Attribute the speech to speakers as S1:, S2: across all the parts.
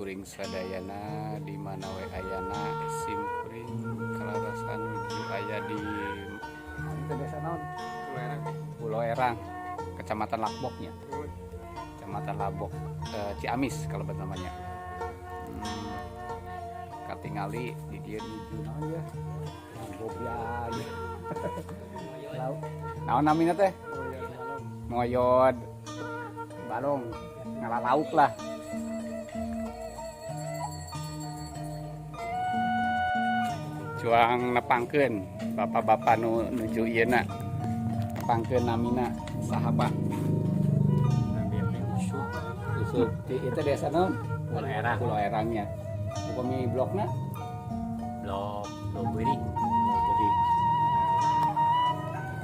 S1: kuring sadayana di mana we ayana. Sim kuring kalarasan nuju aya di itu desa naon? Pulau Erang, Kecamatan Lakboknya, Kecamatan Labok, Ciamis kalau betul namanya. Katingali di dieu nuju naon ya? Gobya ya. Naon namina teh? Moyod balong ngalalauk lah. Cuang nepangkeun bapak-bapak nu nuju ieu na. Nepangkeun namina saha, Pak? Usuk. Di itu desa naon?
S2: Pulau Erang.
S1: Pulau Erangnya. Upami blokna?
S2: Blok Blok Beri.
S1: Jadi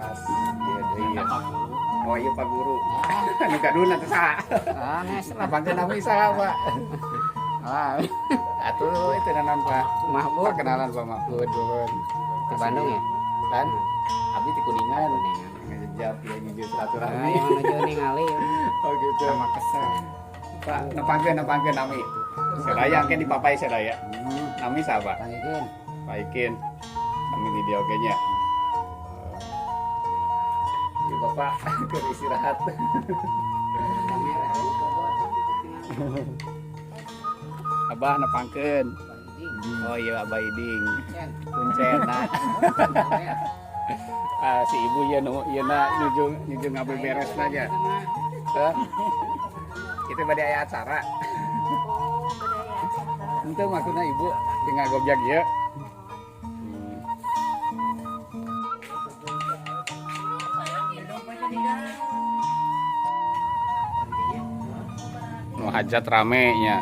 S1: as dia deui ya. Oh iya, Pak Guru. Nu gaduhna teh saha?
S3: Sanes lah.
S1: Nepangkeun nami saha, Pak?
S3: Ah,
S1: Atuh itu naon, Pak?
S3: Mahbub.
S1: Perkenalan Pak Mahfud, nuhun.
S3: Di Bandung ya?
S1: Kan? Abdi di Kuningan.
S3: Kuningan.
S1: Ngejejap ya nuju
S3: Ah,
S1: silaturahmi.
S3: yang menuju ningali
S1: Oh gitu.
S3: sama kesel.
S1: Pak, nepangkeun nepangkeun nami. Sadaya engke dipapai sadaya. Nami saha, Pak?
S3: Kang Ikin.
S1: Pak Ikin. Kami di dieu oge nya. Ieu Bapak keur istirahat.
S3: Kamera.
S1: Abah nepangkeun. Oh iya, Abah Iding. Kuncen. Nah. Ah, si ibu ya nu ieu na nuju nuju ngabeberes aja. Hah? Itu bade aya acara.
S4: Oh, bade aya acara.
S1: Itu maksudnya ibu tinggal gobyag ieu. Nu hajat rame nya.